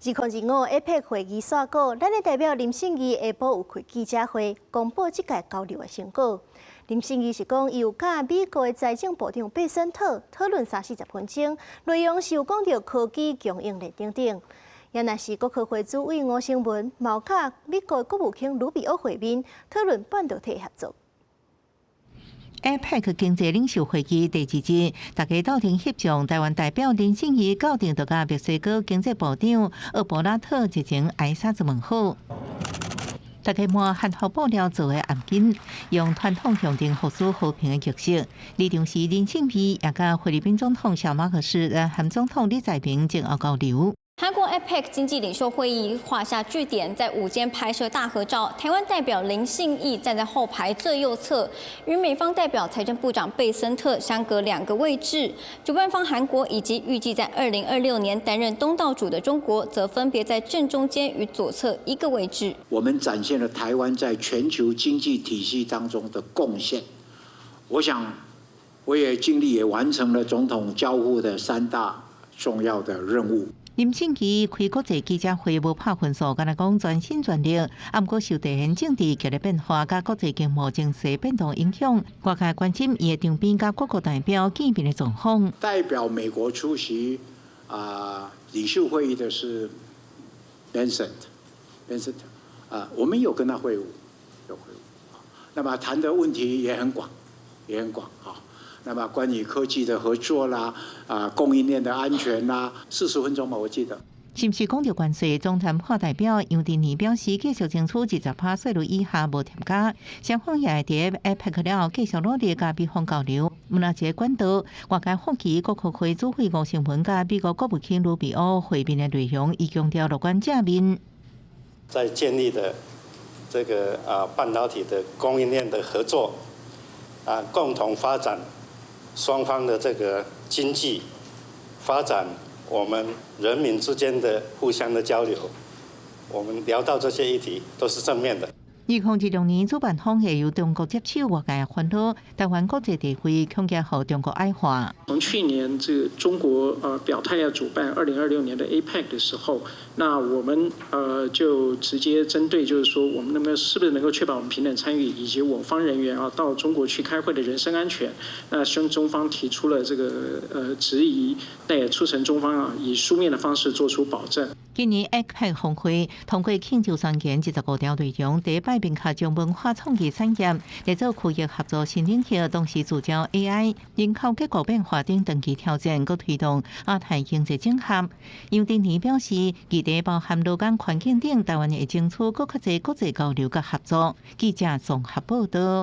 2025 APEC 會議煞稿，咱的代表林信義下晡有開記者會，公布這屆交流的成果。林信義是講，伊有佮美國的財政部長貝森特討論三四十分鐘，內容是有講著科技供應鏈等等。也若是國科會主委吳生文，嘛有佮美國國務卿魯比歐會面，討論半導體合作。 APEC 經濟領袖會議第二日，大家鬥陣翕相。台灣代表林信義到陣就佮墨西哥經濟部長奧布拉特熱情挨捎子問好。大家換漢服布料做的頷頸，用傳統象徵服事和平的儀式。離場時林信義也佮菲律賓總統小馬可仕、韓總統李在明前後交流。韓國 APEC 經濟領袖會議畫下句點，在午間拍攝大合照。台灣代表林信義站在後排最右側，與美方代表財政部長貝森特相隔兩個位置。主辦方韓國以及預計在2026年擔任東道主的中國，則分別在正中間與左側一個位置。我們展現了台灣在全球經濟體系當中的貢獻。我想，我也盡力也完成了總統交付的三大重要的任務。林信義開國際記者會無拍分數，干焦講全心全力。啊，毋過受地緣政治劇烈變化佮國際經貿情勢變動影響，外界關心伊的場邊佮各國代表見面的狀況。代表美國出席領袖會議的是 Bessent，Bessent 啊，我們有跟他會晤，有會晤。那麼談的問題也很廣，也很廣啊。那麼關於科技的合作啦，供應鏈的安全啦，40分鐘吧，我記得。是毋是講著關稅？總談判代表楊振寧表示，繼續爭取20%稅率以下無添加，雙方也會佇 APEC 了後繼續努力佮美方交流。毋但這個管道，外界好奇國科會主委吳生文佮美國國務卿魯比歐會面的內容，伊強調樂觀正面。在建立的這個半導體的供應鏈的合作，共同發展雙方的這個經濟發展，我們人民之間的互相的交流，我們聊到這些議題都是正面的。2026年主辦方會由中國接手，外界煩惱台灣國際地位恐驚予中國矮化。從去年這個中國表態要主辦2026年的 APEC 的時候，那我們就直接針對，就是說我們能不能是不是能夠確保我們平等參與，以及我方人員到中國去開會的人身安全，那向中方提出了這個質疑，那也促成中方以書面的方式做出保證。今年 APEC 峰會通過慶祝宣言25條內容，第一擺明確將文化創意產業列做區域合作新領域，同時聚焦 AI、人口結構變化等長期挑戰，閣推動亞太經濟整合。楊振寧表示，議題包含勞工環境等，台灣會爭取閣較濟國際交流佮合作。記者綜合報道。